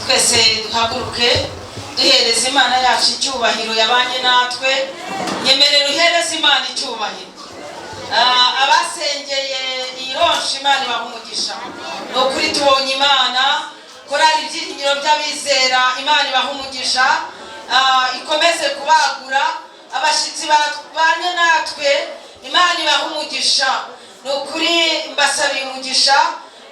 Twese duhaguruke duhereza Imana yacu icyubahiro yabanye natwe. Nyemerera uhereze Imana icyubahiro. Abasengeye iyi launch, Imana ibaha umugisha. Ni ukuri tubonye Imana. Korali Ibyiringiro by'Abizera, Imana ibaha umugisha, ikomeze kubagura. Abashyitsi babanye natwe, Imana ibaha umugisha. Ni ukuri mbasabiye umugisha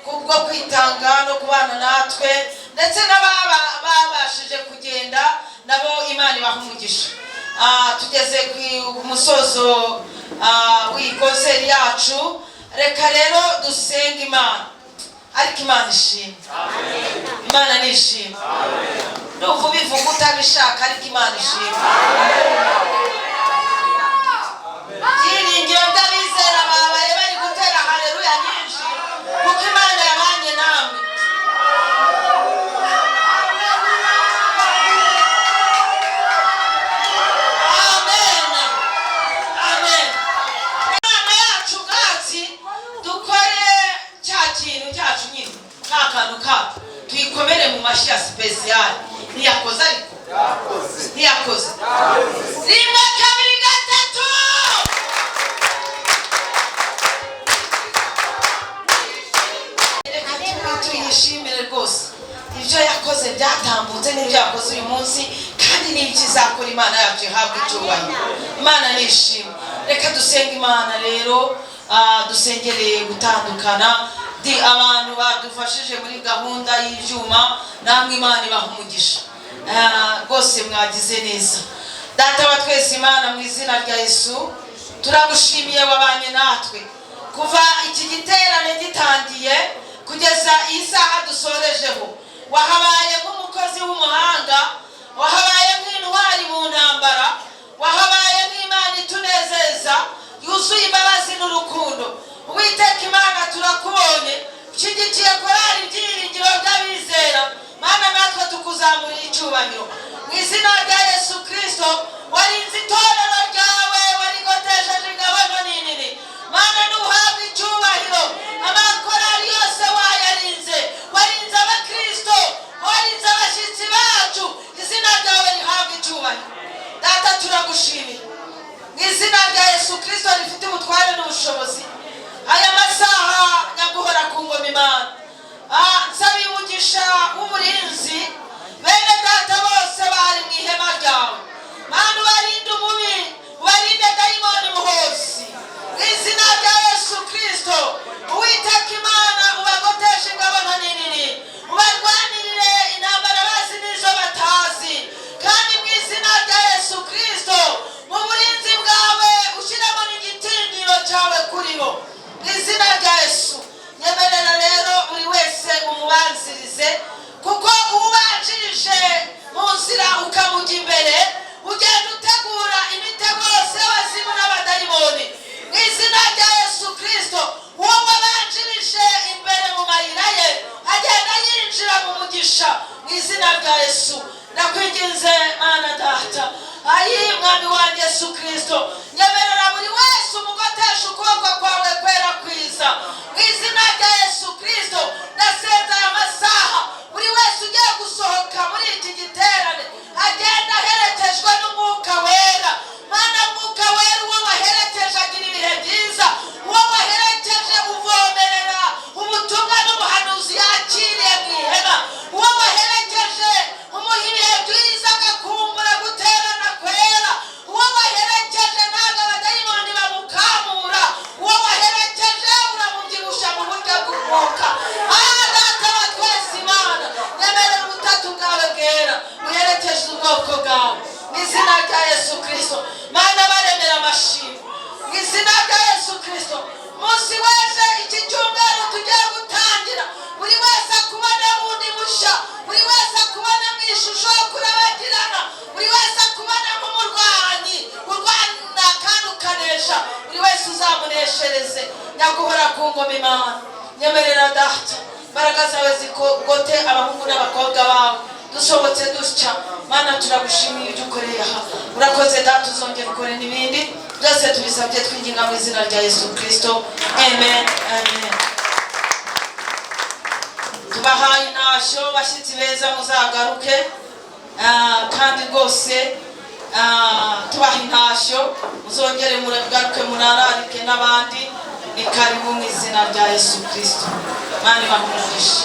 kubwo kwitanga no kubana natwe, ndetse n'ababa babashije kugenda nabo Imana ibaha umugisha. Tugeze ku musozo w'iyi concert yacu. Reka rero dusenge Imana. Ariko Imana ishimwe, Imana ni ishimwe. Ndumva ubivuga utabishaka, ariko Imana ishimwe. Byiringiro by'Abizera babaye bari gutera haleluya nyinshi kuko Imana yabanye namwe. Amen, amen. Imana yacu ubwatsi, dukore cya kintu cyacu nyine, ka kantu kacu, tuyikomere mu mashyi ya spécial. Ntiyakoze? Ariko ntiyakoze? Rimwe, kabiri, gatatu. Reka tuyishimire rwose ibyo yakoze byatambutse n'ibyo yakoze uyu munsi kandi n'ibyo izakora. Imana yacu ihabwa icyubahiro. Imana nishimwe. Reka dusenge Imana rero, dusengereye gutandukana. Di abantu badufashije muri gahunda y'ibyuma, namwe Imana ibaha umugisha. Rwose mwagize neza. Data wa twese, Imana, mu izina rya Yesu turagushimiye. Wabanye natwe kuva iki giterane gitangiye kugeza iyi saha dusorejeho. Wahabaye nk'umukozi w'umuhanga, wahabaye nk'intwari mu ntambara, wahabaye nk'Imana itunezeza yuzuye imbabazi n'urukundo. Uwiteka Imana, turakubonye ushyigikiye korali Ibyiringiro by'Abizera. Mana, natwe tukuzamurira icyubahiro mu izina rya Yesu Kirisito. Warinze itorero ryawe, warigotesheje ingabo nto n'inini. Mana, ntuhabwe icyubahiro. Amakorali yose wayarinze, warinze abakirisito, warinze abashyitsi bacu. Izina ryawe rihabwa icyubahiro. Data, turagushimiye mu izina rya Yesu Kirisito rifite ubutware n'ubushobozi. Aya masaha, nyaguhora ku ngoma Imana, nsabiye umugisha w'umurinzi bene data bose bari mu ihema ryawe. Mana, ubarinde umubi, ubarinde dayimoni muhozi mu izina rya Yesu Kirisito. Uwiteka Imana, ubagoteshe ingabo nto n'inini, ubarwanirire intambara bazi n'izo batazi. Kandi mu izina rya Yesu Kirisito, mu burinzi bwawe ushyiremo n'igitinyiro cyawe kuri bo mu izina rya Yesu. Nyemerera rero buri wese umubanzirize, kuko ubanjirije mu nzira ukamujya imbere, ugenda utegura imitego yose y'abazimu n'abadayimoni. Mu izina rya Yesu Kirisito, uwo wabanjirije imbere mu mayira ye agenda yinjira mu mugisha mu izina rya Yesu. Ndakwinginze Mana Data, ayi Mwami wanjye Yesu Kirisito, nyemerera buri wese umugotesha ukuboko kwawe kwera kwiza mu izina rya Yesu Kirisito. Ndasenza aya masaha, buri wese ugiye gusohoka muri iki giterane agenda aherekejwe n'Umwuka Wera. Mana, Mwuka Wera, uwo waherekeje agira ibihe byiza. Uwo waherekeje uvomerera ubutumwa n'ubuhanuzi yakiriye mu ihema. Uwo waherekeje umuha ibihe byiza, agakumbura guterana kwera. Uwo waherekeje ntabwo abadayimoni bamukamura. Uwo waherekeje uramubyibusha mu buryo bw'umwuka. Data wa twese Imana, nyemerera ubutatu bwawe bwera uherekeje ubwoko bwawe mu izina rya Yesu Kirisito. Mana, baremera amashimwe mu izina rya Yesu Kirisito. Umunsi wese, iki cyumweru tugiye gutangira, buri wese akubone bundi bushya, buri wese akubone mu ishusho yo kurabagirana, buri wese akubone nk'umurwanyi urwana kandi ukanesha. Buri wese uzamuneshereze. Nyaguhora ku ngoma Imana, nyemerera Data, imbaraga zawe zikogote abahungu n'abakobwa bawe dusohotse dutya. Mana, turagushimiye ibyo ukoreye aha. Urakoze Data, uzongera ukore n'ibindi byose. Tubisabye twinginga mu izina rya Yesu Kirisito. Amen, amen. Tubahaye intashyo, bashyitsi beza, muzagaruke. Kandi rwose tubaha intashyo, muzongere mugaruke, munararike n'abandi. Ni karibu mu izina rya Yesu Kirisito. Imana ibahe umugisha.